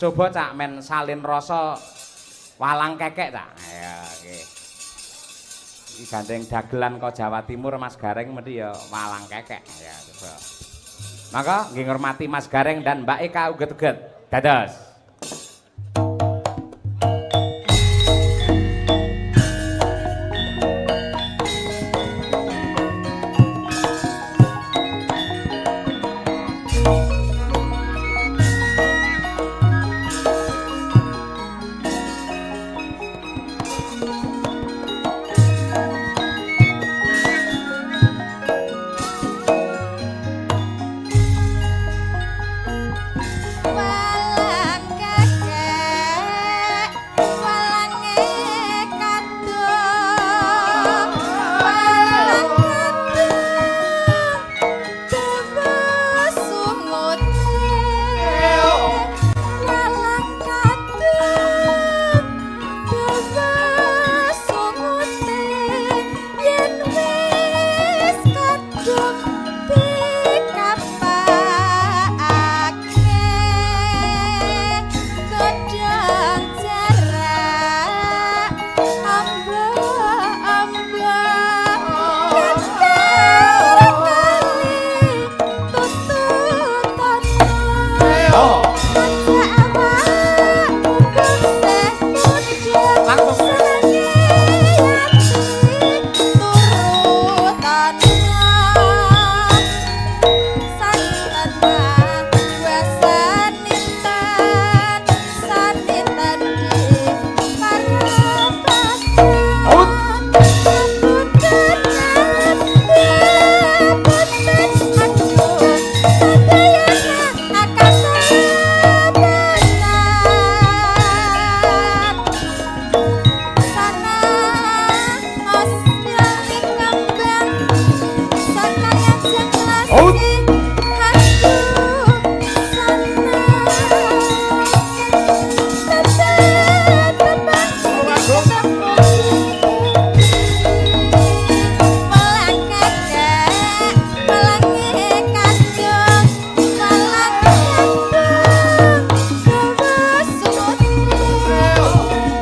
Coba Cak men salin rasa walang kekek Cak. Ayo iki. Iki gandeng dagelan kok Jawa Timur Mas Gareng mesti ya walang kekek. Ya coba. Maka nggih ngurmati Mas Gareng dan Mbak Eka uget-uget. Dados. Walang kekek, walange kadung, walang kadung dawa sungute, walang kadung dawa sungute, yen wis kadung dikapakake godhong jarak amba-amba kekar kali tututana. Oh. Aja awakmu isih mudha, Langsung. senenge ati turutana. Santen sanitan sanitan di parapatan. Ut. Apunten apunten aduh sadayana akasabetan. Sana osnyali kembang sakayajeng Ut. lasi aduh sana tetep walang kekek, walange kadung, walang kadung dawa sungute,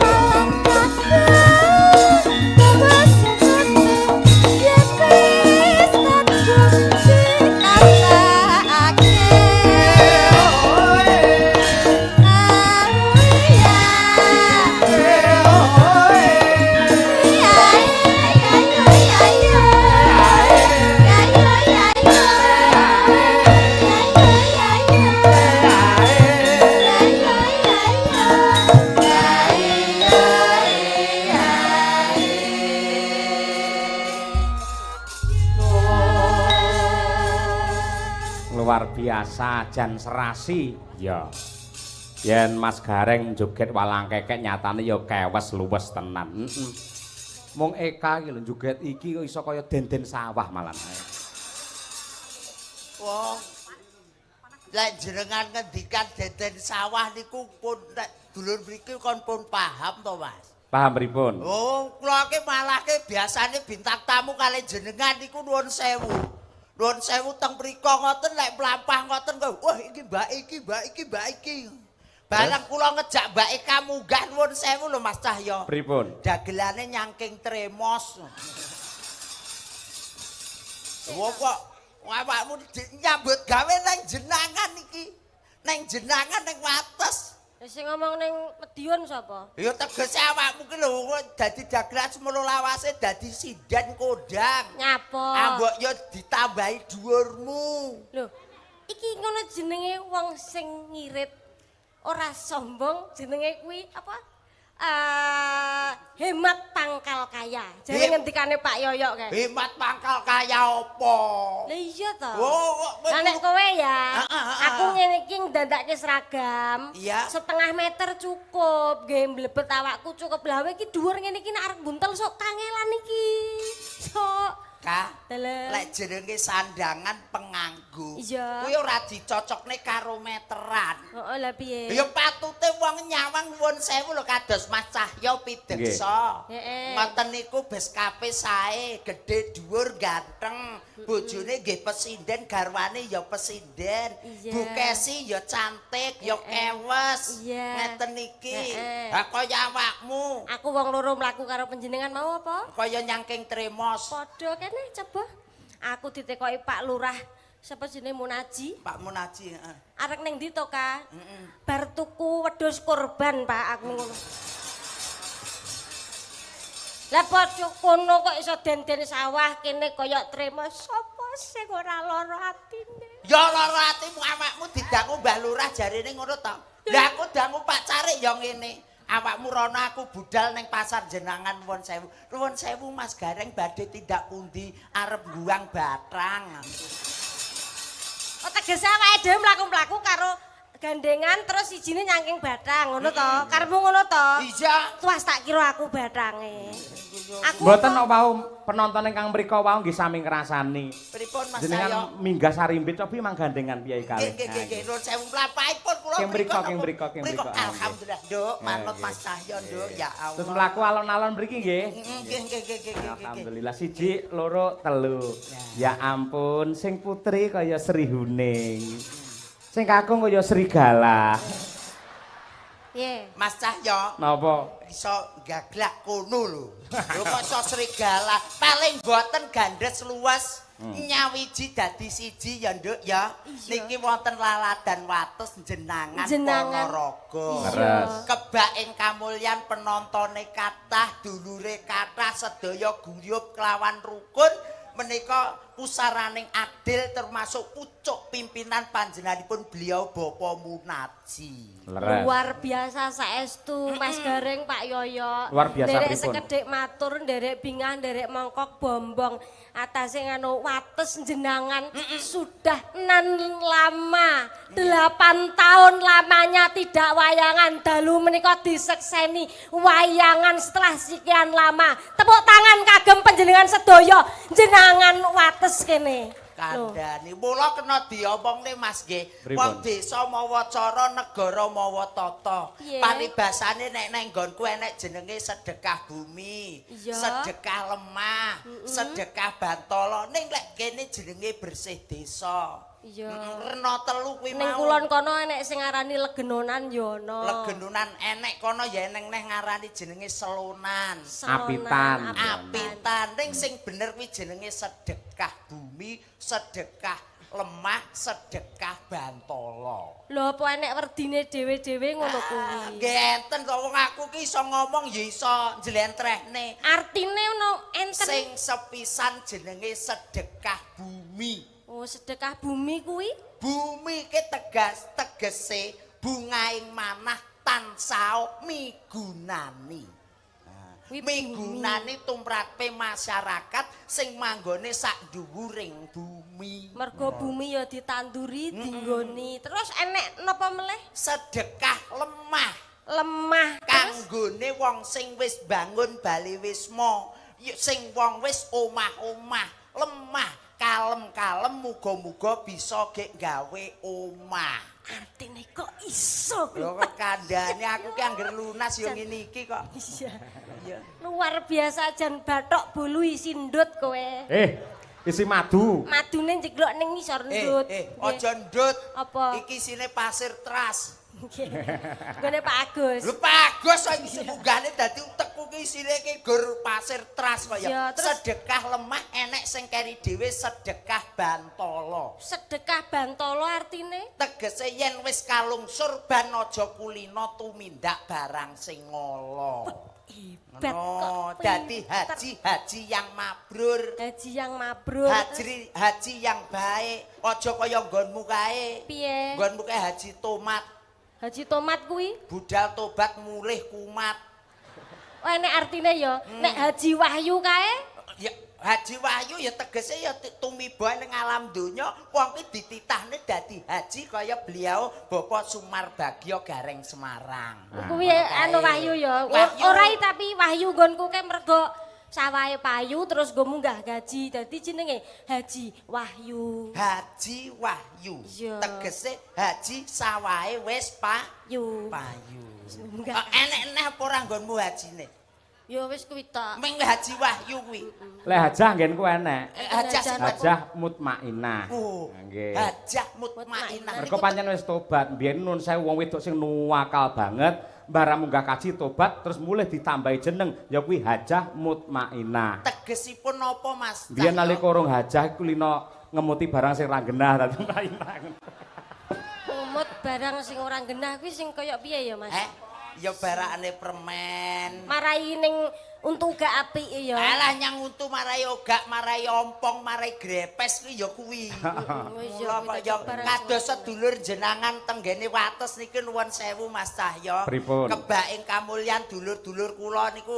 walang kadung dawa sungute, yen wis kadung dikapakake. Luar biasa jan serasi. Ya. Yen Mas Gareng joget walang kekek nyatane ya kewes luwes tenan. Heeh. Mung Eka iki lho joget iki kok iso kaya denden sawah malah. Wong lek jenengan ngendikan deden sawah niku pun nek dulur mriki kon pun paham to, Mas. Paham pripun? Oh, kula ki malah ki biasane bintang tamu kalih jenengan niku nuwun sewu. Nuwun sewu teng mriko ngoten lek mlampah ngoten kok, wah iki mbak iki, mbak iki, mbak iki. Bareng kula ngejak mbak Eka munggah nuwun sewu lho Mas Cahyo. Pripun? Dagelane nyangking tremos. Wong kok awakmu nyambut gawe nang jenangan iki. Nang jenangan nang wates. Sing ngomong ning Medion sapa? Ya tegese awakmu ki lho dadi dagelan semono lawase dadi sinden kondang. Nyapa? Ambok ya ditambahi dhuwurmu. Lho, iki ngono jenenge wong sing ngirit ora sombong jenenge kuwi apa? Hemat pangkal kaya. Jare ngendikane Pak Yoyok kae. Hemat pangkal kaya apa? Lah iya to. Oh, kok Lah nek kowe ya, Ah. aku ngene iki ndandake seragam. Iya. Setengah meter cukup, nggih mlebet awakku cukup. Lah kowe iki dhuwur ngene iki nek arep buntel sok kangelan iki. Sok. Ka, Dalem. lek jenenge sandangan penganggo. Iya. Kuwi ora dicocokne karo meteran. Heeh, Lah piye? Ya patute wong nyawang nuwun sewu lho kados Mas Cahyo pideksa. Heeh. Ngoten niku beskape sae, gedhe dhuwur ganteng, bojone nggih pesinden, garwane ya pesinden. Iya. Bu Kesi ya cantik, ya kewes. Iya. Ngeten iki. Heeh. Ha kaya awakmu, Aku wong loro mlaku karo panjenengan mau apa? kaya nyangking tremos. Padha kene coba. Aku ditekoki Pak Lurah sapa jenenge Munaji. Pak Munaji, heeh. Arek ning ndi to, Ka? Bar tuku wedhus kurban, Pak, aku ngono. Lah padha kono kok iso den-den sawah kene kaya tremos sapa sing ora lara atine. Ya lara atimu awakmu didangu Mbah Lurah jarene ngono to. Lah aku dangu Pak Carik ya ngene. Awakmu rono aku budal ning pasar jenangan nuwun sewu. Nuwun sewu Mas Gareng badhe tindak pundi arep buang bathang. Oh tegese awake dhewe mlaku-mlaku karo gandengan terus sijine nyangking bathang ngono to. Karepmu ngono to? Iya. Tuas tak kira aku bathange. Aku Mboten kok wau penonton ingkang mriko wau nggih sami ngrasani. Pripun Mas Cahyo? Jenengan minggah sarimbit cobi mang gandengan piye kalih. Nggih nggih nggih nuwun sewu mlampahipun kula Keng mriko, napa? keng mriko, keng mriko. Alhamdulillah Nduk, manut Nggih. Mas Cahyo Nduk ya Allah. Terus mlaku alon-alon mriki nggih. Nggih nggih nggih nggih nggih. Alhamdulillah 1 2 3. Ya ampun, sing putri kaya Sri Huning. Sing kakung kaya serigala. Piye? Mas Cahyo Napa? iso gaglak kono lho. Lho kok iso serigala? Paling boten gandhes luwes. Nyawiji dadi siji ya Nduk ya. Niki wonten laladan wates jenangan Ponorogo. Leres. Kebak ing kamulyan penontone kathah, dulure kathah, sedaya guyub kelawan rukun menika pusaraning adil termasuk pucuk pimpinan panjenenganipun beliau Bapak Munaji. Leres. Luar biasa saestu Mas Gareng Pak Yoyo. Luar biasa nderek pripun? sekedhik matur, nderek bingah, nderek mongkok bombong. Atase nganu wates jenangan sudah nan lama. 8 tahun lamanya tidak wayangan. Dalu menika disekseni wayangan setelah sekian lama. Tepuk tangan kagem panjenengan sedaya jenangan wates kene. Lho. Kandhani mula kena diomongne Mas nggih. Pripun? Wong desa mawa cara, negara mawa tata. Piye? Paribasane nek nang nggonku enek jenenge sedekah bumi, Iya. sedekah lemah, sedekah bantala. Ning lek kene jenenge bersih desa. Iya. Rena telu kuwi Ning mau. kulon kono enek sing ngarani legenonan ya ana. Legenonan enek kono ya eneng neh ngarani jenenge selonan. Selonan, Apitan. Apitan ning sing bener kuwi jenenge sedekah bumi, sedekah lemah, sedekah bantala. Lho apa enek werdine dhewe-dhewe ngono kuwi. Nggih enten to wong aku ki iso ngomong ya iso njlentrehne. Artine ono enten. Sing sepisan jenenge sedekah bumi. Oh, sedekah bumi kuwi Bumi ki tegas tegese bungaing manah tansah migunani. Kuwi Migunani tumrape masyarakat sing manggone sak dhuwuring bumi. Mergo bumi ya ditanduri, dinggoni. Terus enek napa meleh? Sedekah lemah Lemah. Terus kanggone wong sing wis bangun bali wisma, sing wong wis omah-omah, lemah, kalem-kalem muga-muga bisa gek gawe omah. artine kok iso Lho kok kandhane aku ki angger lunas yo ngene iki kok. Iya. Iya. Luar biasa jan bathok bulu isi ndut kowe. Isi madu. Madune njeglok ning ngisor ndut. Aja ndut. Apa? Iki isine pasir teras. Nggih. Nggone Pak Agus. Lho Pak Agus kok iki munggahne dadi utekku ki isine ki gur pasir teras kok Iya, ya. terus- Sedekah lemah enek sing keri dhewe sedekah bantala. Sedekah bantala artine Tegese yen wis kalungsur ban aja kulino tumindak barang sing ngala. hebat Ngono, kok. dadi pinter. haji-haji yang mabrur. Haji yang mabrur. Haji haji yang baik, aja kaya nggonmu kae. Piye? Nggonmu kae haji tomat, Haji tomat kuwi. budal tobat mulih kumat. Oh enek artine ya. Nek Haji Wahyu kae Ya Haji Wahyu ya tegese ya tumiba ning alam donya, wong ki dititahne dadi haji kaya beliau Bapak Sumarbagyo Gareng Semarang. kuwi anu Wahyu ya. Wahyu. Ora tapi Wahyu nggonku kae mergo Sawahe payu terus nggo munggah gaji. Dadi jenenge Haji Wahyu. Haji Wahyu. Iya. Tegese haji sawahe wis pa Yu. payu. Munggah. Oh, enek-enek apa ora nggonmu hajine? Ya wis kuwi tok. Ming Haji Wahyu kuwi. Lek hajah nggenku enek. Eh, Hajah sing Hajah mutmainah. Oh, Nggih. Hajah mutmainah. Mergo pancen wis tobat, mbiyen nun sewu wong wedok sing nuwakal banget, barang munggah kaji tobat terus mulih ditambahi jeneng ya kuwi Hajah Mutmainah. Tegesipun napa, Mas? Mbiyen Cahyo? nalika urung hajah iku lino ngemuti barang sing ra genah dadi mutmainah. Ngumut barang sing ora genah kuwi sing kaya piye ya, Mas? Eh, ya barakane permen. Marai ning untu gak apik ya. Alah nyang untu marai ogak, marai ompong, marai grepes kuwi ya kuwi. Wis Mula kuwi kok ya barang sing kados ora sedulur jenangan tenggene wates niki nuwun sewu Mas Cahyo. Pripun? Kebak ing kamulyan dulur-dulur kula niku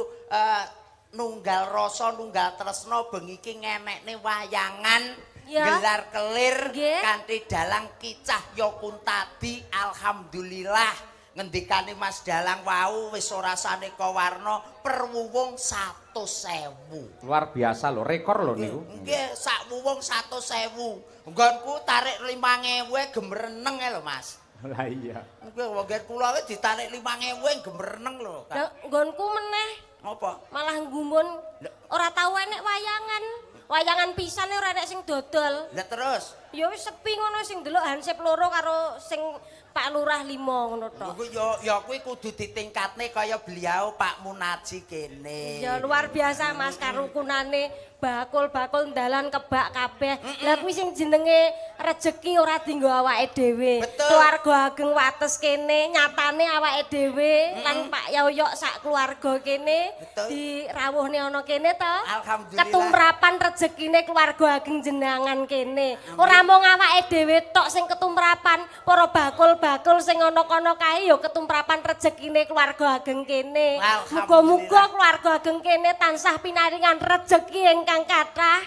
nunggal rasa, nunggal tresna bengi iki ngenekne wayangan gelar kelir kanthi dalang Ki Cahya Kuntadi. Alhamdulillah ngendikane Mas Dalang wau wis ora saneka warna per wuwung 100.000. Luar biasa lho, rekor lho niku. Nggih, sak wuwung 100.000. Nggonku tarik 5.000 gemreneng e lho, Mas. Lah iya. Nggih, wong nggen kula wis ditarik 5.000 gemreneng lho. Lah nggonku meneh Ngopo? Malah gumun ora tau enek wayangan. Wayangan pisan ora enek sing dodol. Lah terus? Ya wis sepi ngono sing ndelok hansip loro karo sing Pak Lurah 5 ngono tok. Kuwi ya ya kuwi kudu ditingkatne kaya beliau Pak Munaji kene. Ya luar biasa Mas karukunane bakul-bakul dalan kebak kabeh. Lah kuwi sing jenenge rejeki ora dinggo awake dhewe. Keluarga ageng wates kene nyatane awake dhewe lan Pak Yoyok sak keluarga kene dirawuhne ana kene to. Alhamdulillah. Ketumrapan rezekine keluarga ageng jenangan kene. Ora mung awake dhewe tok sing ketumrapan, para bakul-bakul sing ana kono kae ya ketumrapan rezekine keluarga ageng kene. Muga-muga keluarga ageng kene tansah pinaringan rejeki ingkang kathah.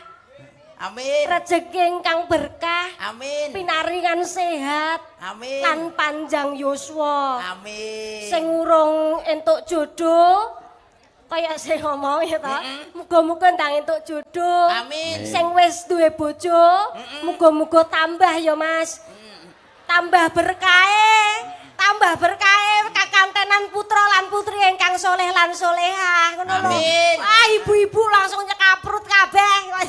Amin. Rejeki ingkang berkah. Amin. Pinaringan sehat. Amin. Lan panjang yuswa. Amin. Sing urung entuk jodoh kaya sing ngomong ya ta. Muga-muga ndang entuk jodoh. Amin. Sing wis duwe bojo, muga-muga tambah ya Mas. Tambah berkahe, tambah berkahe kakantenan putra lan putri ingkang soleh lan solehah ngono lho. Amin. Wah, ibu-ibu langsung nyekaprut kabeh. Wah,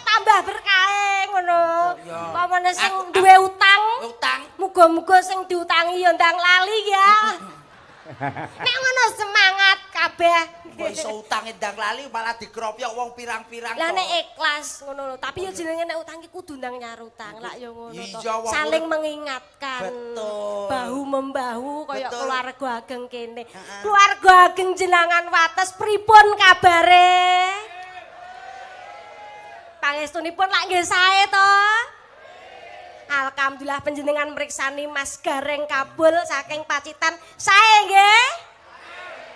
tambah berkahe ngono. Pamane sing duwe utang, Utang. Muga-muga sing diutangi ya ndang lali ya. Nek ngono semangat kabeh. Kok iso utange ndang lali malah dikropyok wong pirang-pirang. Lah nek ikhlas ngono lho, tapi ya jenenge nek utang ki kudu ndang nyar utang. Lak ya ngono to. Iya, wong Saling urip. Mengingatkan. Betul. Bahu membahu kaya keluarga ageng kene. Keluarga ageng jenangan wates pripun kabare? Pangestunipun lak nggih sae to? Alhamdulillah panjenengan mriksani Mas Gareng Kabul saking Pacitan. Sae nggih?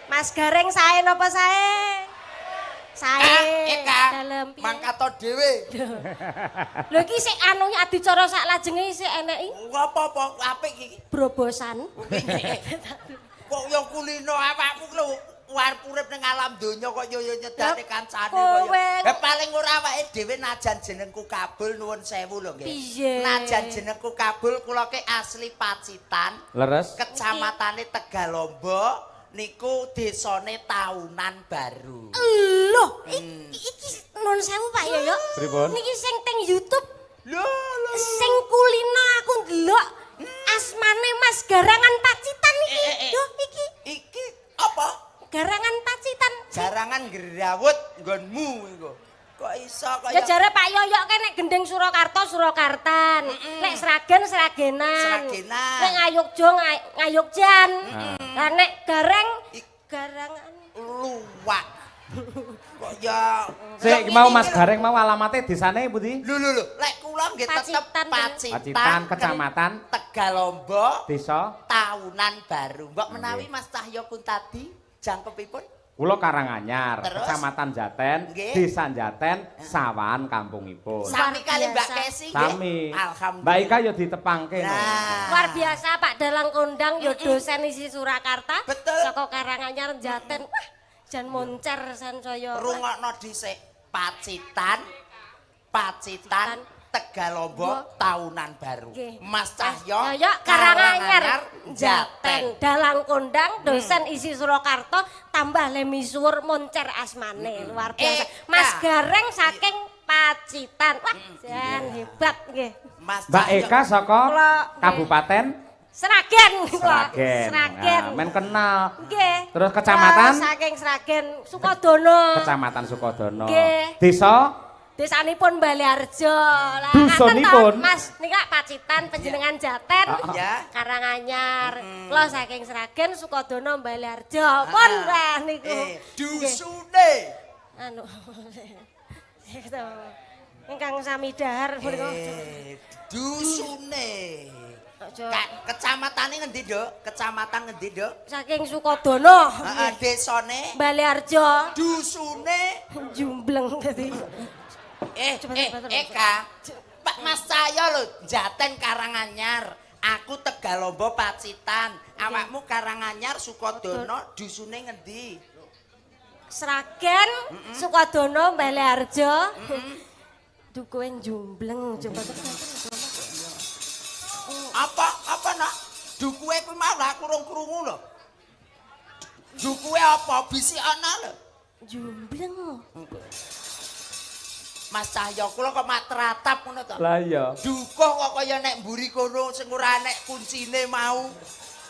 Mas Gareng sae napa sae? Sae. Eka, Dalem piye? Mangkato dhewe. Lho iki sik anu adicara sak lajenge sik eneki Apa-apa apik iki. brobosan. Kok yo kulino awakmu lho arep urip ning alam donya kok yo yo nyedane kancane Kowe. kaya. Eh paling ora awake dhewe najan jenengku Kabul nuwun sewu lho nggih. Piye? Najan jenengku Kabul kula ke asli Pacitan, Leres. Kecamatane Tegalombo niku desane Tahunan Baru. Loh, iki nuwun sewu Pak Yoyo. Pripun? Niki sing teng YouTube Lho lho. Sing kulino aku ndelok asmane Mas Garangan Pacitan iki. Eh. Yo iki Iki apa? Garangan Pacitan. Jarangan grawut nggonmu iku. Kok iso kaya Ya jare Pak Yoyo ke nek gendeng Surakarta Surakartan, nek Sragen Sragenan. Sragenan. Nek Ngayogja Ngayogjan. Lah nek Gareng Garangan. Luwak. Kok ya Sik mau Mas Gareng mau alamate desane pundi? Lho lho lho, lek kula nggih tetep Pacitan, Pacitan, Pacitan, kecamatan Tegalombo, desa Tahunan Baru. Mbok menawi Mas Cahyo Kuntadi jangkepipun? Kula Karanganyar, Terus? Kecamatan Jaten, Nggih. Desa Jaten, Sawahan kampungipun. Sami kali Mbak biasa. Kesi nggih. Sami. Alhamdulillah. Mbak Ika ya ditepangke. no. Nah. Luar biasa Pak Dalang Kondang ya dosen isi Surakarta. Betul. Saka Karanganyar Jaten. Wah, Jan moncer sansaya. Rungokno dhisik. Pacitan, Pacitan, Tegalombo, tahunan baru. Nggih. Mas Cahyo, Cahyo Karanganyar, Jaten, dalang kondang, dosen isi Surakarta, tambah le misuwur moncer asmane. Luar biasa. Mas Gareng saking Pacitan. Wah, jan hebat nggih. Mas Mbak Cahyo. Eka saka Kabupaten Sragen kula. Sragen. Sragen. Nah, men kenal. Nggih. Terus kecamatan? Kula saking Sragen Sukodono. Kecamatan Sukodono. Nggih. Desa Desanipun Baleharjo. Lah Dusunipun? ngaten to, Mas nika Pacitan panjenengan Jaten. Ya. Karanganyar. Kula saking Sragen Sukodono Baleharjo. Pun lah niku. Dusune. Anu. Ingkang sami dahar punika. Dusune. Aja. Kecamatane ngendi, Nduk? Kecamatan ngendi, Nduk? Saking Sukodono. Heeh, desane, Baleharjo. dusune. Jumbleng dadi. Coba, coba, coba. Eka. Pak Mas Cahyo lho, Jaten Karanganyar. Aku Tegalombo Pacitan. Awakmu Karanganyar Sukodono, dusune ngendi? Sragen, Sukodono, Baleharjo. Dukuhe jumbleng coba. Apa apa nak? Dukuhe kuwi mau lah aku urung krungu lho. Dukuhe apa? Bisi ana lho. Jumbleng. Mas Cahyo kula kok mak teratap ngono to. Lah iya. Dukuh kok kaya nek mburi kono sing ora nek kuncine mau.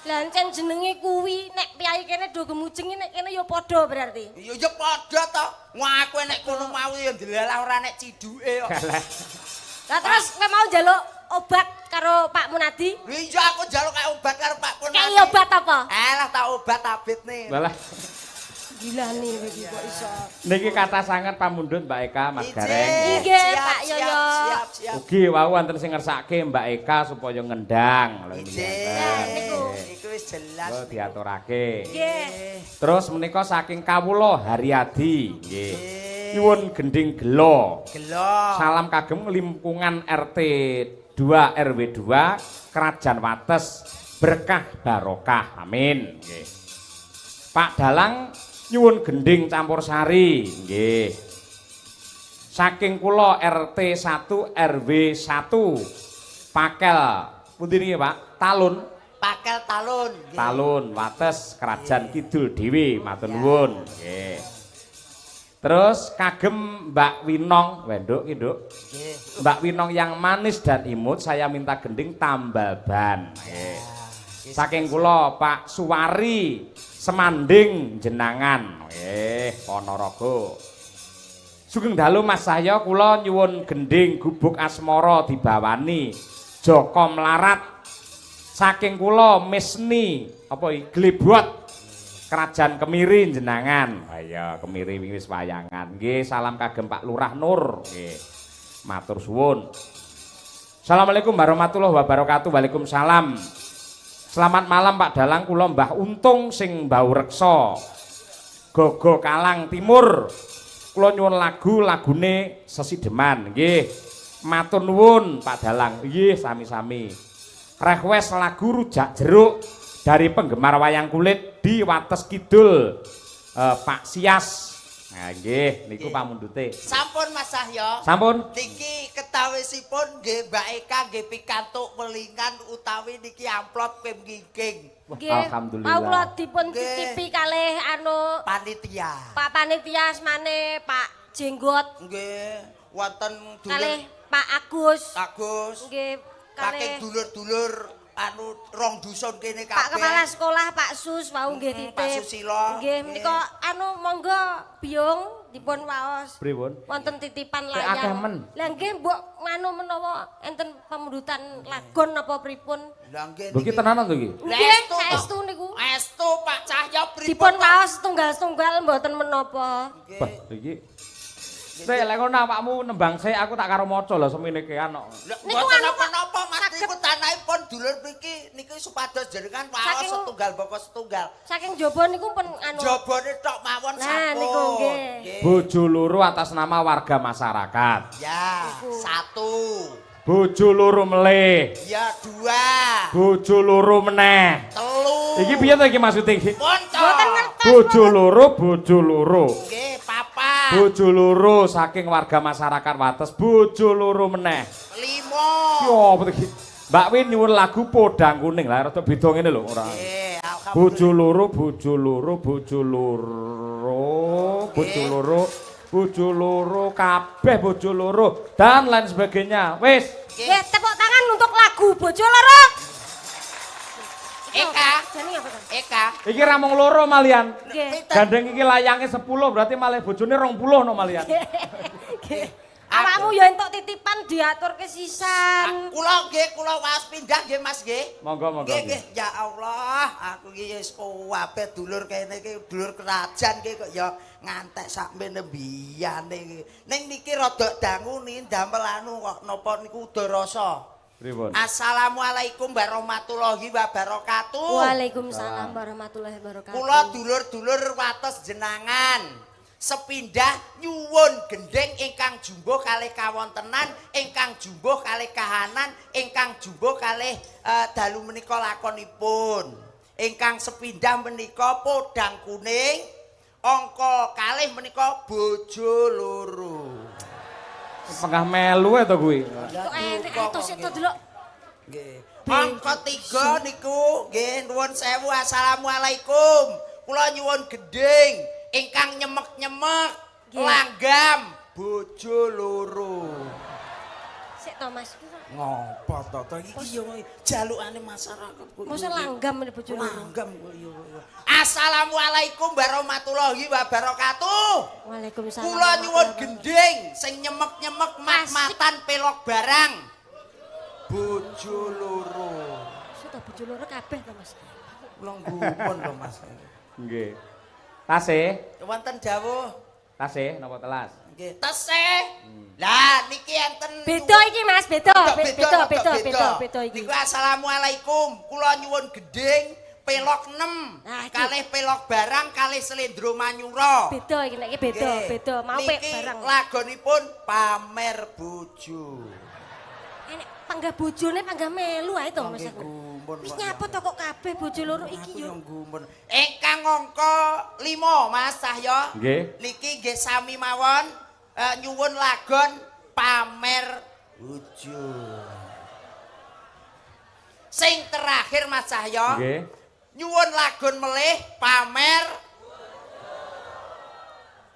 Lah encen jenenge kuwi nek piyai kene do gemujeng nek kene ya padha berarti. Ya ya padha to. Wong aku nek kono mau ya ndelalah ora nek ciduke kok. Lah terus kowe mau njaluk obat karo Pak Munadi? Iya aku njaluk kae obat karo Pak Punadi. Kayak obat apa? Alah tak obat abitne. Walah. Gila nih kowe iki kok iso. Niki kathah sanget pamundhut Mbak Eka, Mas Gareng. Nggih, Siap, Pak siap, Yoyo. Siap, siap. Ugi wau wonten sing ngersake Mbak Eka supaya ngendang lho niki. Ije. Niku. Iku wis jelas. Oh, diaturake. Nggih. Terus menika saking kawula Haryadi nggih. Nyuwun gending gelo. Gelo. Salam kagem lingkungan RT 2 RW 2 Kerajaan Wates berkah barokah. Amin. Nggih. Pak Dalang nyuwun gending campur sari nggih. Saking kula RT 1 RW 1 Pakel pundi niki Pak? Talun. Pakel talun. Nggih. Talun Wates Kerajaan Kidul dhewe matur nuwun. Nggih. Terus kagem Mbak Winong, wenduk ki Nduk. Nggih. Mbak Winong yang manis dan imut, saya minta gending tambal ban. Nggih. Saking kula Pak Suwari Semanding jenangan. Nggih, Ponorogo. Sugeng dalu Mas Cahyo, kula nyuwun gending gubuk asmara dibawani Joko Mlarat. Saking kula Misni apa iki Glebot Kerajaan Kemiri jenangan. Ha iya, Kemiri wingi wis wayangan. Nggih, salam kagem Pak Lurah Nur. Nggih. Matur suwun. Assalamualaikum warahmatullahi wabarakatuh. Waalaikumsalam. Selamat malam Pak Dalang, kula Mbah Untung sing mbau reksa. Gogo Kalang Timur. Kula nyuwun lagu lagune Sesideman. Nggih. Matur nuwun Pak Dalang. Nggih, sami-sami. Request lagu Rujak Jeruk dari penggemar wayang kulit di Wates Kidul, Pak Sias. Nah, nggih, niku pamundhute. Sampun Mas Cahyo. Sampun. Niki ketawisipun nggih Mbak Eka nggih pikantuk welingan utawi niki amplop pemgingking Nggih. Alhamdulillah. Mau kula dipun Nggih. titipi kalih anu panitia. Pak panitia asmane Pak Jenggot Nggih, wonten kalih dulur Pak Agus. Agus. Nggih, Saking kalih dulur-dulur anu rong dusun kene kabeh. Pak Kepala Sekolah Pak Sus wau nggih titip. Pak Susilo. Nggih, menika anu monggo Biyung dipun waos. Pripun? Wonten titipan Kok akeh layang. men? Lah nggih mbok nganu menawa enten pamundutan lagon napa pripun. Lah nggih. Lho iki tenanan to iki? Nggih, estu to. saestu niku. Estu Pak Cahyo pripun? Dipun waos setunggal-setunggal mboten menapa. Wah, iki. Sik lek ngono awakmu nembang sik aku tak karo maca lho semene kean kok. Niku Mboten anu, napa-napa Mas niku tanahipun dulur mriki niki supados jenengan waos setunggal baka setunggal. Saking jaba niku pun anu. Jabone tok mawon Nah, sampun. niku nggih. Bojo loro atas nama warga masyarakat. Ya, satu. Bojo loro melih. Ya, dua. Bojo loro meneh. Telu. Iki piye to iki maksude iki? Pun to. Mboten ngertos. Bojo loro, bojo loro. Nggih, papat. Bojo loro saking warga masyarakat Wates, bojo loro meneh. Limo. Yo apa to iki? Mbak Win nyuwun lagu Podang Kuning. Lah rada beda ngene lho ora. Nggih, alhamdulillah. Bojo loro, bojo loro, bojo loro, bojo loro, bojo loro, kabeh bojo loro dan lain sebagainya. Wis. Nggih, tepuk tangan untuk lagu Bojo Loro. Eka. Jane apa to? Eka. Iki ra mung loro malian. Nggih. Pinten? Gandeng iki layange 10 berarti malih bojone 20 no malian. Nggih. Awakmu ya entuk titipan diaturke sisan. Kula nggih, kula waos pindah nggih Mas nggih. Monggo monggo. Nggih, nggih. Ya Allah, aku iki wis kabeh dulur kene iki dulur kerajaan iki kok ya ngantek sakmene mbiyane iki. Ning niki rada dangu niki ndamel anu kok napa niku udarasa. Pripun? Assalamualaikum warahmatullahi wabarakatuh. Waalaikumsalam warahmatullahi wabarakatuh. Kula dulur-dulur wates jenangan. Sepindah nyuwun gendheng ingkang jumbuh kalih kawontenan, ingkang jumbuh kalih kahanan, ingkang jumbuh kalih dalu menika lakonipun. Ingkang sepindah menika Podang Kuning, angka kalih menika bojo loro. Pengah melu e to kuwi. Kok enek to sik to delok. Nggih. Angka 3 niku nggih nuwun sewu, assalamualaikum. Kula nyuwun gendhing ingkang nyemek-nyemek langgam bojo loro. Sik to Mas. Ngopo to to iki yo jalukane masyarakat kok. Mosok langgam ini bojo loro. Langgam kok yo. Assalamualaikum warahmatullahi wabarakatuh. Waalaikumsalam. Kula nyuwun gendhing sing nyemek-nyemek mat-matan pelok barang. Bojo loro. Sik to bojo loro kabeh to Mas. Kula nggumun lho Mas. Nggih. Tasih, Wonten dawuh. Tasih napa telas? Nggih. Tesih. Lah niki enten Beda iki Mas, beda. Rada Beda, rada beda, beda, beda iki. Niku assalamualaikum. Kula nyuwun gendhing pelok 6. Nah, iki. Kalih pelok barang kalih slendro manyura. Beda iki nek iki beda, Nggih. beda. Mau pek Niki barang. lagonipun pamer bojo. Enek panggah bojone panggah melu ae to Mas Nggih, aku. gumun Wis kok. nyapa to kok kabeh bojo loro iki Aku yo. yo gumun. Ingkang angka 5 Mas Cahya. Nggih. Niki nggih sami mawon nyuwun lagon pamer bojo. Sing terakhir Mas Cahya. Nggih. Nyuwun lagon melih pamer.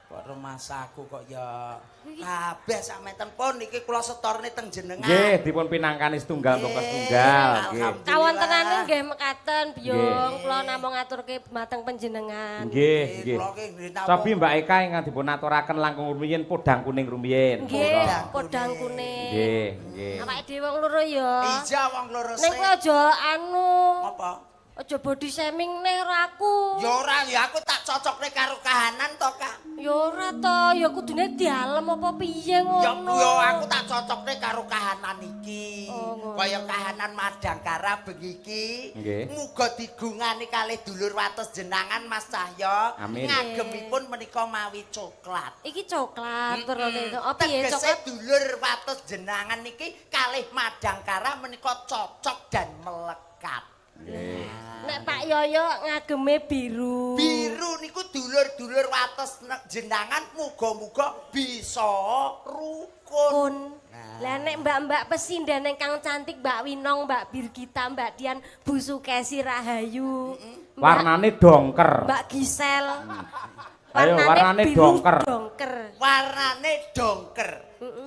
Kok rumasaku kok ya kabeh sakmenten pun niki kula setorne teng jenengan. Nggih, dipun pinangkani setunggal mongko setunggal. Nggih. Alhamdulillah. Kawontenane nggih mekaten, Biyung. Nggih. Kula namung ngaturke dhumateng panjenengan. Nggih, nggih. Kula ki nggih napa- Cobi Mbak Eka ingkang dipun aturaken langkung rumiyin Podang Kuning rumiyin. Nggih, Monggo. Podang Kuning. Nggih, nggih. Awake dhewe wong loro ya. Iya wong loro Ning sik. kowe aja anu, Apa? aja body shaming neh karo aku. Ya ora ya aku tak cocokne karo kahanan to, Kak. Ya ora to, ya kudune dialem apa piye Ya ngono. ya aku tak cocokne karo kahanan iki. Oh, ngono. Kaya kahanan Madangkara bengi iki. Nggih. Muga digungani kalih dulur wates jenangan Mas Cahya. Amin. Ngagemipun menika mawi coklat. Iki coklat werane itu. Oh piye Tegese coklat? dulur wates jenangan niki kalih Madangkara menika cocok dan melekat. Nggih. Nek Pak Yoyo ngageme biru. Biru niku dulur-dulur wates jenangan muga-muga bisa rukun. Kun. Lah nek mbak-mbak pesinden ingkang cantik Mbak Winong, Mbak Birgita, Mbak Dian, Bu Sukesi Rahayu. Mbak- Warnane dongker. Mbak Gisel. Ayo, warnane biru dongker. Dongker. Warnane dongker.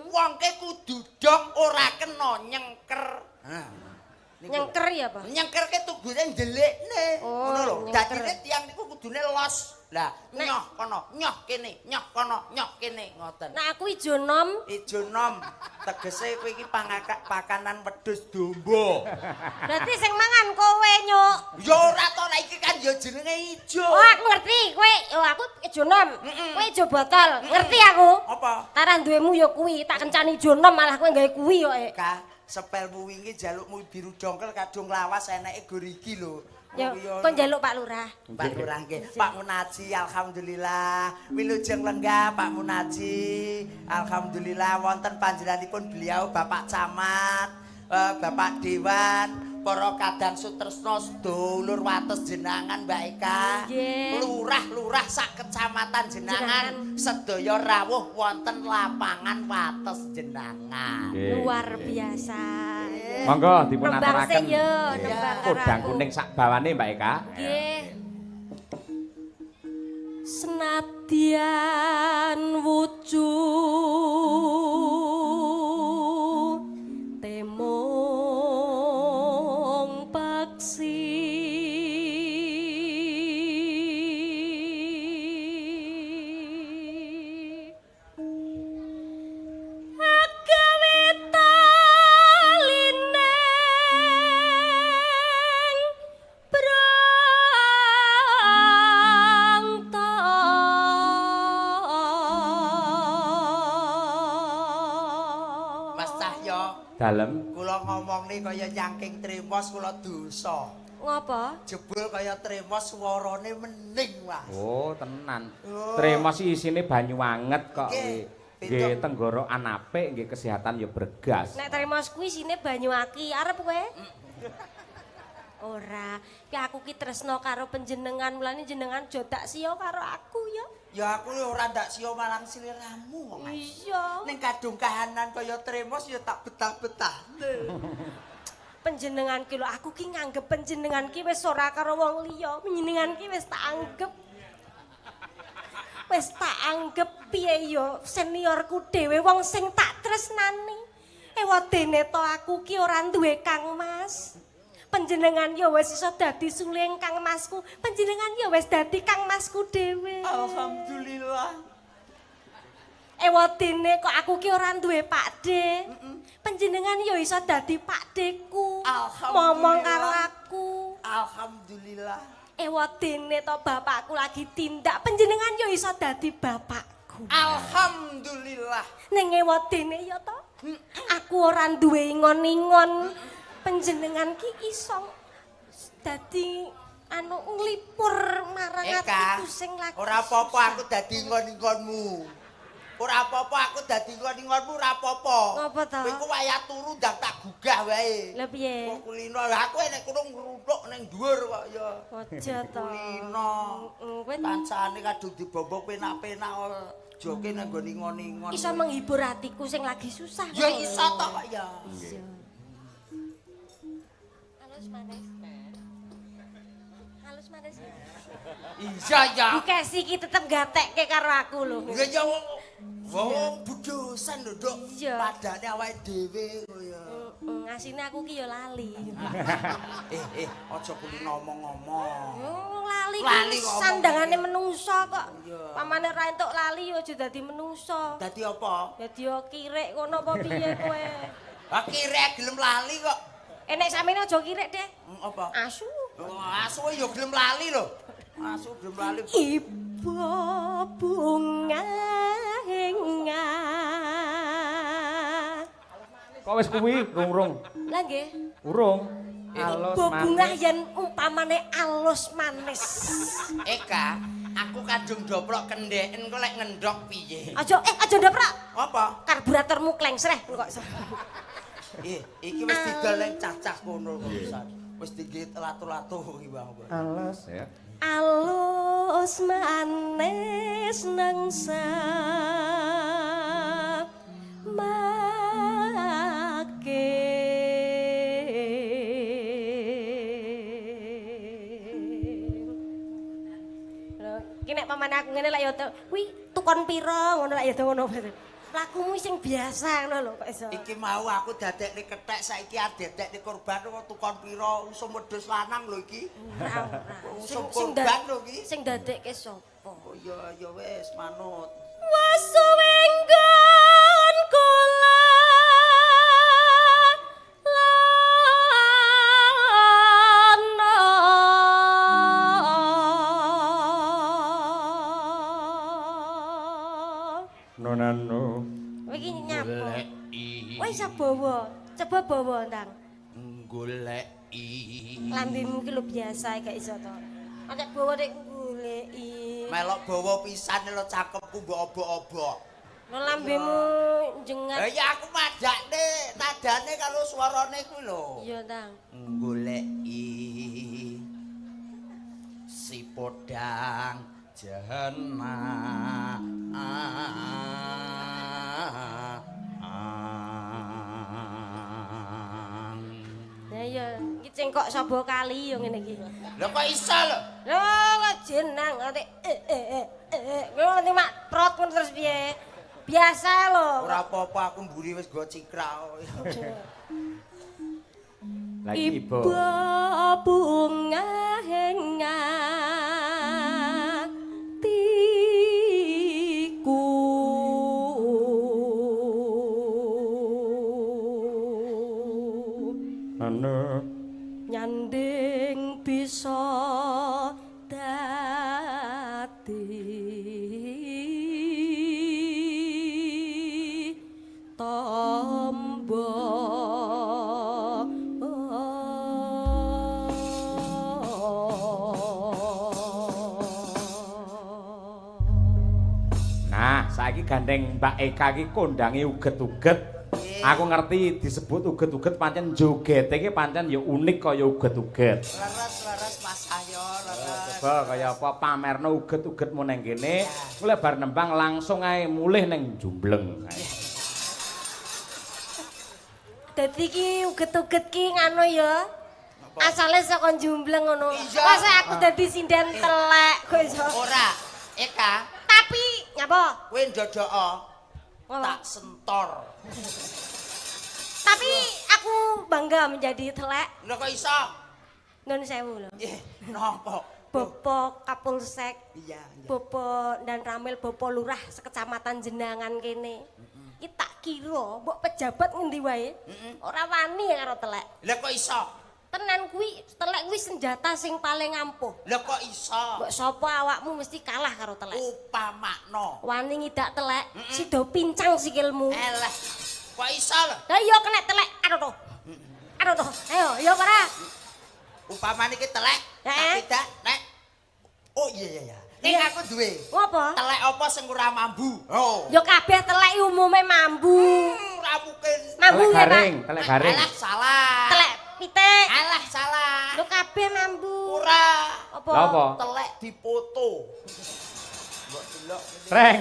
Wongke kudu dong ora kena nyengker. Nah, niku. Nyengker ya, Pak? Nyengkerke tugune ndelikne. Oh, Ngono lho. nyengker. Dadine tiyang niku kudune los. Lah, Nek- nyoh kono, nyoh kene, nyoh kono, nyoh kene ngoten. Nah aku ijo nom, Ijo nom, tegese kowe iki pakanan wedhus domba. berarti sing mangan kowe nyuk. Ya ora to, lah iki kan ya jenenge ijo. Oh aku ngerti, kowe oh aku ijo nom, kowe ijo botol, ngerti aku. Apa? Tarah duwemu ya kuwi, tak kencani ijo nom malah kowe gawe kuwi kok. Eh. Ka, sepelmu wingi jalukmu biru dongkel kadung lawas eneke gor iki lho. Ya, Kuwi kon njaluk Pak Lurah. Pak Lurah nggih, Pak Munaji alhamdulillah. Wilujeng lenggah Pak Munaji. Alhamdulillah wonten panjenenganipun beliau Bapak Camat, Bapak Dewan, Para kadang sutresna sedulur wates jenangan Mbak Eka. Lurah-lurah sak kecamatan jenangan sedaya rawuh wonten lapangan wates jenangan. Luar biasa. Monggo dipun aturaken. Podang kuning sak bawane Mbak Eka. Nggih. Senadyan wujud temung paksi agawe talineng brangta. Mas Cahyo dalem kula ngomongne kaya nyangking tremos kula dosa. Ngopo? Jebul kaya tremos swarane mening, Mas. Oh, tenan. Oh. Tremos isine banyu anget kok. Nggih. Nggih tenggorokan apik, nggih kesehatan ya bergas. Nek tremos kuwi isine banyu aki, arep kowe? Ora, ki aku ki tresno karo panjenengan, mulane jenengan aja dak siya karo aku ya. Ya aku ora ndak siya marang sliramu kok, Mas. Iya. Ning kadung kahanan kaya tremos ya tak betah-betahne. Panjenengan ki lho, aku ki nganggep panjenengan ki wis ora karo wong liya, panjenengan ki wis tak anggep. Wis tak anggep piye ya seniorku dhewe wong sing tak tresnani. Ewadene to aku ki ora duwe Kang Mas. Panjenengan ya wis iso dadi suling Kang Masku, panjenengan ya wis dadi Kang Masku dhewe. Alhamdulillah. Ewadene kok aku ki ora duwe Pakde. Panjenengan ya iso dadi Pakdeku. Momong karo aku. Alhamdulillah. Ewadene to bapakku lagi tindak, panjenengan ya iso dadi bapakku. Alhamdulillah. Ning ewadene ya to, aku ora duwe ingon-ingon. Panjenengan ki iso dadi anu nglipur marang atiku sing lagi. Ora apa-apa aku dadi ingon-ingonmu. Ora apa-apa aku dadi ingon-ingonmu ora apa-apa. Ngopo to? Kowe iku wayah turu ndang tak gugah wae. Lha piye? Kok kulino aku nek kono ngruntuk ning dhuwur kok ya. Aja to. Kulino. Kowe kancane kadung dibombok penak-penak joke nang nggon ingon-ingon. Iso menghibur atiku sing lagi susah. Ya iso to kok ya. Iya. Halus manis. Halus manis. Iya ya. Bu Kesi iki tetep gatekke karo aku lho. Ya ya wong budosan lho, Nduk. Padane awake dhewe kaya. Heeh, asine aku ki ya lali. Aja kuwi ngomong-ngomong. Lali ki sandangane menungso kok. Pamane ra entuk lali ya aja dadi menungso. Dadi apa? Dadi yo kirik kono apa piye kowe? Ah kirik gelem lali kok. Nek samene aja kirik deh. Apa? Asu. Asu ya gelem lali lho. Asu gelem lali. Ibu bunga Kok wis kuwi rung-rung? Lah nggih. Urung. Alus manis. Bunga yen umpamane alus manis. Eka, aku kadung doprok kendheken kok lek ngendhok piye? Aja aja ndoprok. Apa? Karburatormu klengsreh kok. Iki wis didol ning cacah kono kok pisan. Wis digit latu-latu iki Bang. Alus ya. Alus manis nang iki nek pamane aku ngene lek ya kuwi tukon pira ngono lek ya ngono. Lakumu sing biasa ngono lho kok iso. Iki mau aku dadekne kethek saiki adedekne korban kok tukon pira usum wedhus lanang lho iki. Ora ora. Usum korban lho iki. Sing dadekke sapa? Oh iya ya wis manut. Wasuwenggon kula Nonano. Kowe iki nyapa? Kowe iso bawa. Coba bawa ndang. Goleki. Lambemu ki lho biasa gak iso to. Nek bawa nek goleki. Melok bawa pisan lho cakepku mbok obok-obok. Lho lambemu jengat. Lah ya aku madakne nadane karo swarane kuwi lho. Iya, Tang. Goleki si podang jena. Lah iya, iki cengkok saba kali yo ngene iki. Lho kok iso lho? Lho kok jenang nganti eh eh eh eh. Ngono nganti mak prot ngono terus piye? Biasa lho. Ora apa-apa aku mburi wis go cikra. Lagi ibu. Ibu bunga atiku. Ana Nyanding bisa dadi tombo. Nah, saiki gandeng Mbak Eka iki kondange uget-uget. Aku ngerti disebut uget-uget pancen jogete iki pancen ya unik kaya uget-uget. Leres-leres Mas Ayo, leres. Coba kaya apa pamerno uget-ugetmu neng kene, mulai bar nembang langsung ae mulih neng Jumbleng. Dadi ki uget-uget ki ngono ya. Asale saka Jumbleng ngono. Iya. Masa aku dadi sinden telek kok iso. Ora, Eka, Tapi nyapa? kowe ndodoko Apa? tak sentor. Tapi aku bangga menjadi telek. Lho kok iso? Nun sewu lho. Nggih, napa? Bapak Kapolsek, Iya, iya. Bapak dan Ramil, Bapak Lurah sekecamatan Jenangan kene. Iki tak kira mbok pejabat ngendi wae ora wani karo telek. Lho kok iso? Tenan kuwi telek kuwi senjata sing paling ampuh. Lho kok iso? Mbok sapa awakmu mesti kalah karo telek. Upamakno. Wani ngidak telek, sida pincang sikilmu. Eleh. Kok iso lho? Lah iya kena telek, aduh toh. Aduh toh. Ayo, iya para. Upamane iki telek, tak Heeh. tidak nek. Oh iya iya iya. Ning Iya. aku duwe. Ngopo? Telek apa sing ora mambu? Oh. Ya kabeh telek umume mambu. Ora mungkin. Mambu Telek ya, Pak. garing, telek garing. Alah salah. Telek pitik. Alah salah. Lho kabeh mambu. Ora. Apa? Lha apa? Telek dipoto. Mbok delok ngene. Reng.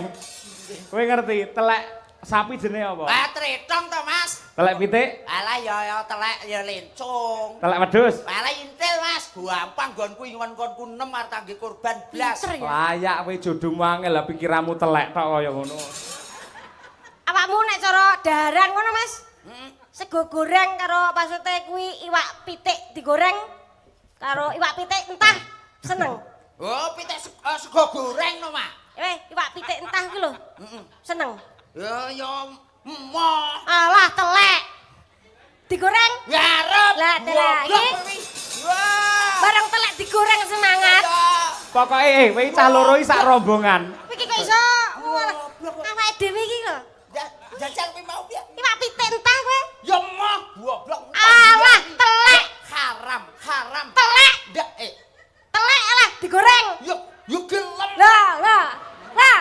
Kowe ngerti telek sapi jenenge apa? Lah tretong to, Mas. Telek pitik, Alah ya ya telek ya lencung. telek wedhus. Alah intil, Mas. Gampang nggonku ingon-ngonku 6 arep tangge korban blas. Pinter ya. Layak kowe jodohmu angel lah pikiranmu telek tok kaya ngono. Awakmu nek cara daharan ngono, Mas. Sego goreng karo pasute kuwi iwak pitik digoreng karo iwak pitik entah seneng. Oh, pitik sego goreng no, Mak. Eh, iwak pitik entah kuwi lho. Seneng. Ya ya emoh. Alah telek. Digoreng. Ya arep. Lah, telek Goblok iki. kowe. Wah. Bareng telek digoreng semangat. Ya. Pokoke kowe cah loro iki sak rombongan. Kowe iki kok iso Goblok kowe. awake dhewe iki lho. Jajal kuwi mau piye? Iwak pitik entah kowe. Ya emoh, goblok. Alah, telek. Haram, haram. Telek. Ndak Telek alah digoreng. yo yo gelem. Lah, lah. Lah,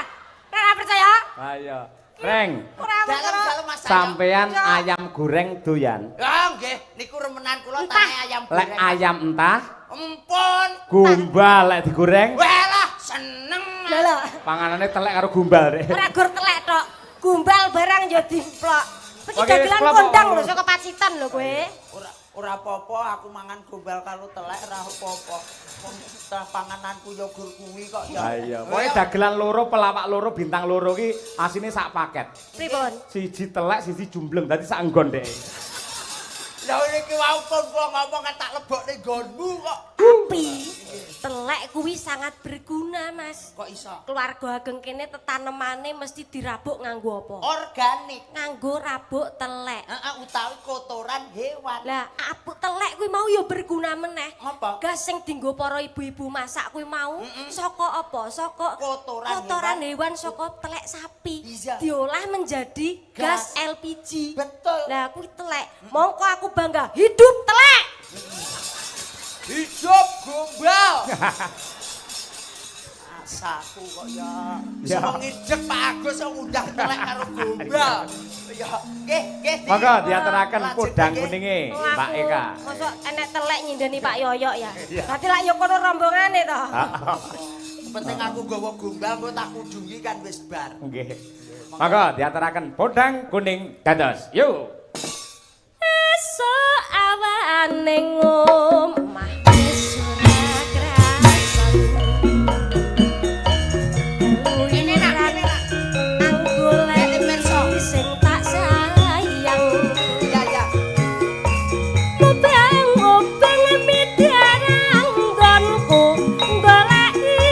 ora percaya? Ayo. Reng, Ora Dalem percaya. dalem Mas. Ayo. sampean ayam goreng doyan. Ya nggih, niku remenan kula Entah. tane ayam Lek goreng. ayam entah, Empun. gombal lek digoreng, Walah, seneng. Mas. Lah lah. panganane telek karo gombal rek. Ora gur telek tok. Gombal barang ya dimplok. Iki Oke, dagelan klop, kondang kok. lho saka Pacitan lho kowe. Ora ora apa-apa aku mangan gombal karo telek ora apa-apa. Wong tah pangananku ya gur kuwi kok ya. Ha iya, pokoke dagelan loro, pelawak loro, bintang loro ki asine sak paket. Pripun? Siji telek, siji jumbleng, dadi sak nggon dek. Lah iki wau pun kula ngomong kan tak lebokne nggonmu kok. Tapi telek kuwi sangat berguna, Mas. Kok iso? Keluarga ageng kene tetanemane mesti dirabuk nganggo apa? Organik. Nganggo rabuk telek. Heeh, utawi kotoran hewan. Lah, apuk telek kuwi mau ya berguna meneh. Apa? Gas sing dienggo para ibu-ibu masak kuwi mau saka apa? Saka Kotoran kotoran hewan, saka telek sapi. Iya. Diolah menjadi gas, Gas. LPG. Betul. Lah kuwi telek. Mongko aku bangga hidup telek. Hidup gombal. Rasaku kok ya. Ya. Semua ngidek Pak Agus kok ngundang telek karo gombal. Ya, nggih, nggih. Monggo diaturaken Lajeng podang nggih. kuninge Wong Mbak aku Eka. Mosok enek telek nyindeni Pak Yoyok ya. Iya. Berarti lak yo kono rombongane to. Penting aku nggawa gombal engko tak kudungi kan wis bar. Nggih. Monggo diaturaken podang kuning dados. Yuk. Esuk awane ngomah wis ora krasan. Kene nak, kene nak. Anggolek Kene pirsa. sing tak sayang. Iya, iya. Mubeng-mubeng midarang nggonku goleki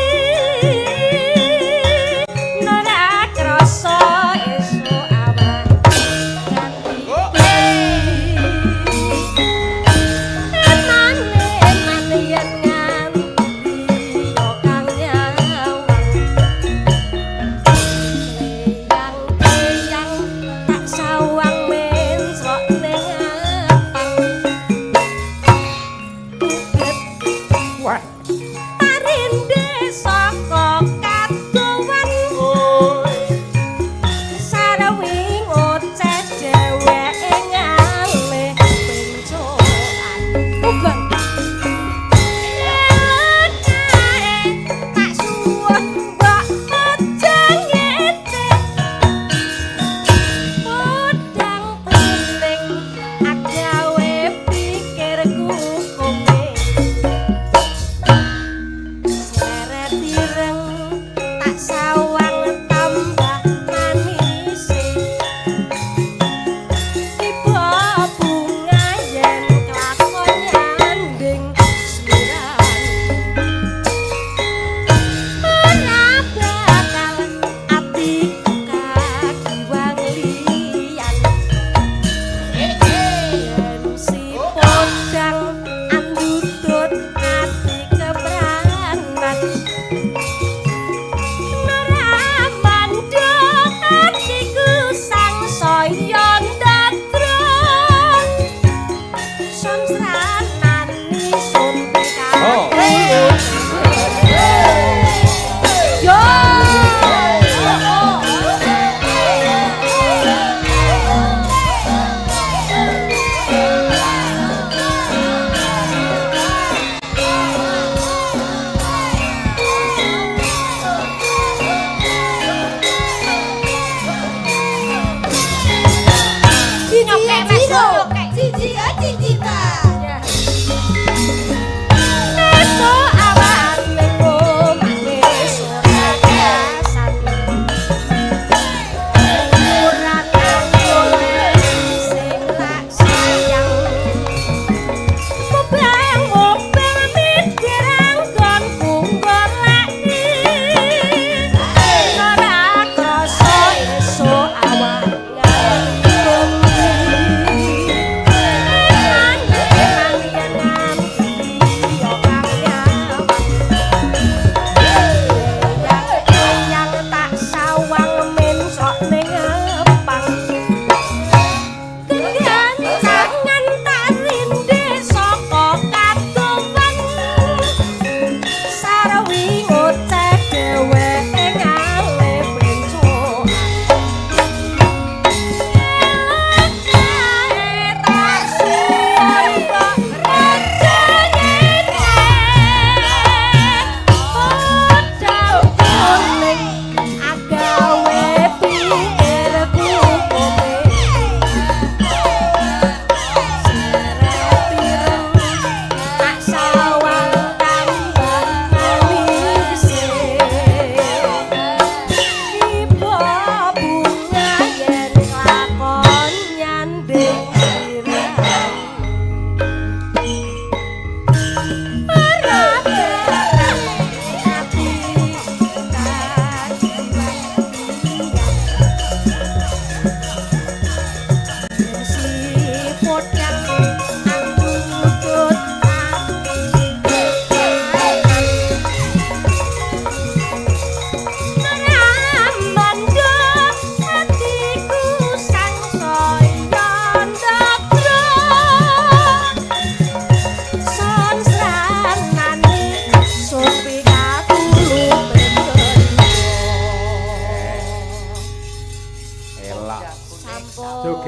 ora krasa esuk awan nganti Oh. Emane emane yen nganti yo kang nyawang Leyang-leyang tak sawang mencrok ning apang Ubet Wah. parinde saka kadowan sarwi ngoceh dheweke ngalih pencokan ubeng kae tak suwun mbok aja ngete podang kuning agawe pikirku komeng.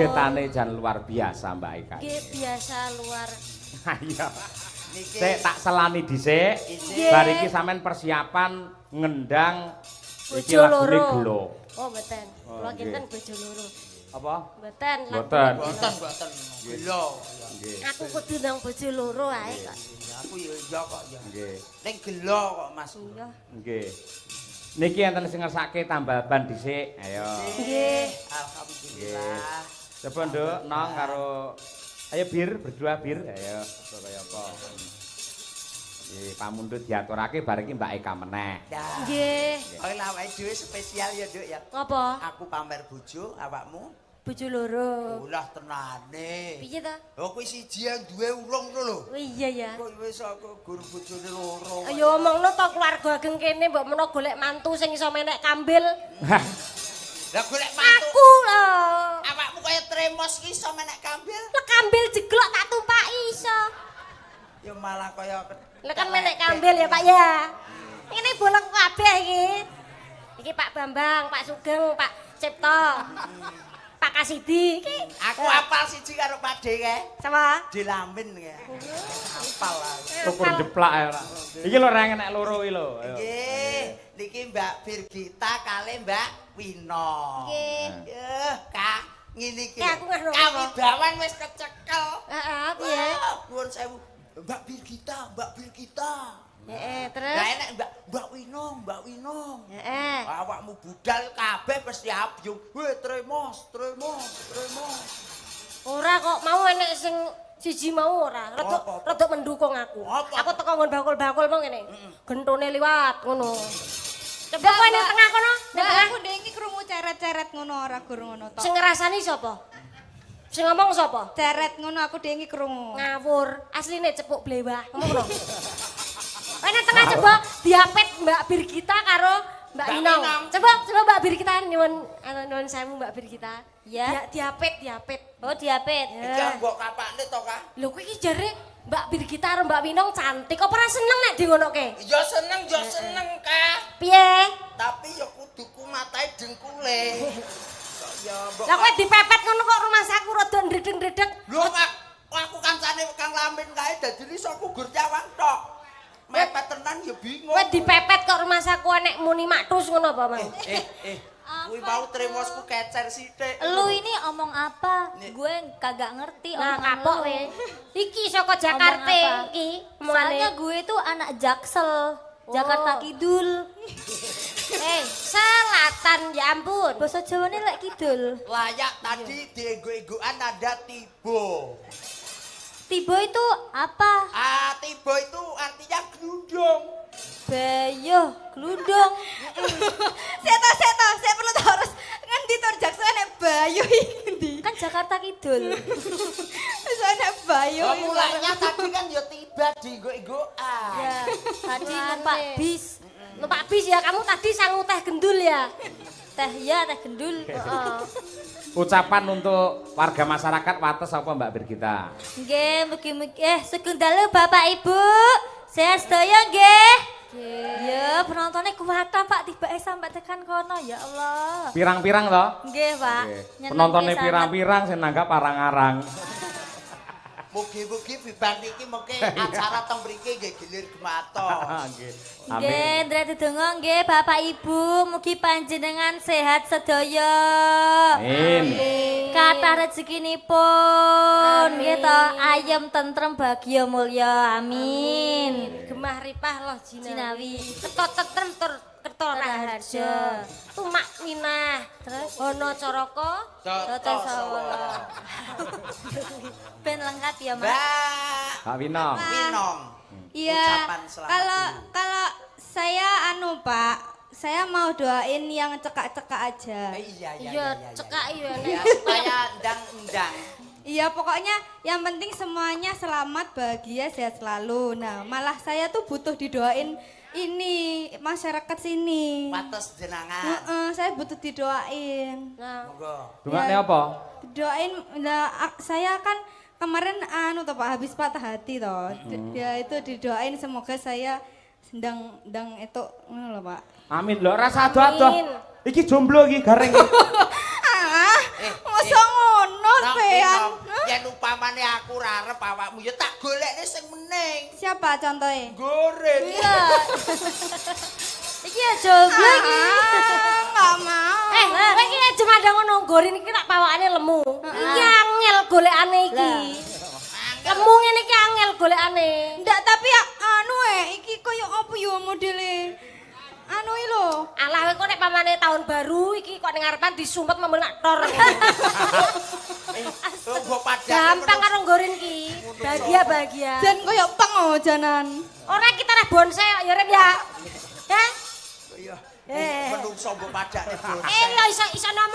Setane jan luar biasa, Mbak Eka. Nggih, biasa luar. Ayo. Niki Sik tak selani dhisik. Nggih. Bar iki sampean persiapan ngendang iki Bojo lagune loro. gelo. Oh, mboten. Oh, Kula nggih. kinten bojo loro. Apa? Mboten. Mboten. Mboten, mboten. Gelo. Nggih. Aku kudu nang bojo loro ae kok. Aku ya iya kok ya. Nggih. Ning gelo kok, Mas. Iya. Nggih. Niki enten sing ngersake tambal ban dhisik. Ayo. Nggih. Alhamdulillah. Coba, Nduk, nong karo ayo bir berdua bir. Ayo, coba kaya apa. Nggih, pamundhut diaturake bar iki Mbak Eka meneh. Dah. Nggih. Oh, lah awake dhewe spesial ya, Nduk ya. Ngopo? Aku pamer bojo, awakmu Bojo loro. ulah tenane. Piye ta? Oh, kuwi siji yang duwe urung to lho. Oh iya ya. Kok wis aku gur bojone loro. Ayo omongno to keluarga ageng kene mbok menawa golek mantu sing iso menek kambil. Lah golek mantu. Aku lho. Awakmu kaya tremos ki iso menek kambil. Lah kambil jeglok tak tumpaki iso. Ya malah kaya Lah kan menek kambil ya Pak ya. Ini bolong kabeh iki. Iki Pak Bambang, Pak Sugeng, Pak Cipto. Pak Kasidi iki. Aku apal siji karo Pakde kae. Sama. Dilamin kae. Apal aku. Tukur jeplak ya ora. Iki lho ra enek loro iki lho. Ayo. Nggih, niki Mbak Birgita kali Mbak Wino. Nggih. Yeh, Kak, ngene iki. Eh, aku nggak Kawibawan wis kecekel. Heeh, piye? Wah, nuwun sewu. Mbak Birgita, Mbak Birgita. Heeh, terus. Lah enek Mbak Mbak Winong, Mbak Winong. Heeh. Awakmu budal kabeh mesti abyung. Weh, tremos, tremos, tremos. Ora kok mau enek sing siji mau ora. Rodok Apa, apa? rodok mendukung aku. Apa? Aku teko nggon bakul-bakul mau ngene. Gentone liwat ngono. Coba kowe ning tengah kono, ning Mbak, tengah. aku ndek iki krungu ceret-ceret ngono ora gur ngono tok. Sing ngrasani sapa? Sing ngomong sapa? Ceret ngono aku ndek iki krungu. Ngawur. Asline cepuk blewah. Ngomong lho. Kowe ning tengah coba diapit Mbak Birgita karo Mbak Mbak Winong. Winong. Coba coba Mbak Birgita nyuwun anu nyuwun sewu Mbak Birgita. Ya. Diapit, diapit. Oh, diapit. Iki mbok kapakne to, Kak? Lho kowe iki jare Mbak Birgita karo Mbak Winong cantik. Apa ora seneng nek di ngonoke? Ya seneng, Kak. Piye? Tapi ya kudu kumatae dengkule. Kok ya mbok. Lah kowe dipepet ngono kok rumangsaku rada ndredeg-ndredeg. Lho, Kak, aku kancane Kang Lamin kae dadi iso aku gur nyawang tok. Mepet tenan ya bingung. Kowe dipepet kok rumangsaku enek muni maktus ngono apa, Mang? Eh, eh, kuwi mau tremosku kecer sithik. Lu ini omong apa? Nih. Gue kagak ngerti Nah, omongan kapok lu. kowe. Iki saka Jakarta Omong apa? iki omongane. Soalnya gue itu anak Jaksel, Jakarta Oh. Kidul. Eh, selatan ya ampun. Bahasa Jawane lek kidul. Layak tadi diego-egoan ada tibo. Tibo itu apa? Ah, tibo itu artinya glundung. Bayo, glundung. Saya tahu, saya tahu, saya perlu tahu harus ngendi to Jaksel nek Bayu iki ngendi. Kan Jakarta Kidul. Wis enek Bayu. Oh, mulanya tadi kan ya tiba diego-egoan. Ya, tadi numpak bis. Numpak bis ya, kamu tadi sangu teh gendul ya. Teh ya, teh gendul. Heeh. Ucapan untuk warga masyarakat Wates apa Mbak Birgita? Nggih, mugi-mugi sugeng dalu Bapak Ibu. Sehat sedaya nggih. Ya, penontonnya kuwatan Pak tibake sampai tekan kono ya Allah. Pirang-pirang toh? Nggih, Pak. Nggih. Nyenengke Penontonnya sanget. pirang-pirang sing nanggap arang-arang. Mugi-mugi bibar niki mengke acara teng mriki nggih gilir gematos. Nggih. Nggih, Amin. ndrek dedonga nggih Bapak Ibu, mugi panjenengan sehat sedaya. Amin. Kathah rezekinipun, nggih to, ayem tentrem bahagia mulya. Amin. Gemah ripah loh jinawi. Jinawi. Kerto tentrem tur kerto raharja. Tumak minah. Terus Hono caraka. Toto sawala. Ben lengkap ya, Mas. Mbak Mbak Winong. Winong. Iya. Ucapan selamat Kalau dulu. kalau saya anu Pak, saya mau doain yang cekak-cekak aja. Iya, iya, Iya, iya. cekak iya nek. Ya, supaya ndang-ndang. Iya, pokoknya yang penting semuanya selamat, bahagia, sehat selalu. Nah, malah saya tuh butuh didoain ini masyarakat sini. Wates jenangan. Heeh, saya butuh didoain. Nah, Monggo. Dungane Ya. apa? Doain nah, saya kan kemarin anu toh Pak habis patah hati toh. Ya itu didoain semoga saya sedang ndang itu ngono lho Pak. Amin lho rasa ado-ado. Amin. Iki jomblo iki gareng. Ah, masa ngono Sampean. Nong, yen upamane aku ora arep awakmu ya tak golekne sing meneng. Siapa contohnya? Goreng. Iya. Iki ya jomblo iki. Ah, enggak mau. Eh, kowe iki aja mandang ngono, Gorin iki tak pawakane lemu. Iki angel golekane iki. Lemu ngene iki angel golekane. Ndak, tapi ya anu iki koyo apa yo modele? Anu iki lho. Alah kowe kok nek pamane tahun baru iki kok ning ngarepan disumpet membel nak tor. Oh, mbok padake. Gampang karo Gorin ki. Bahagia bahagia. Jan koyo pang oh janan. Ora kita lah bonsai kok ya Rem ya. Hah? Iya. Eh. Menungso mbok padake bonsai. Eh ya iso iso ngomong.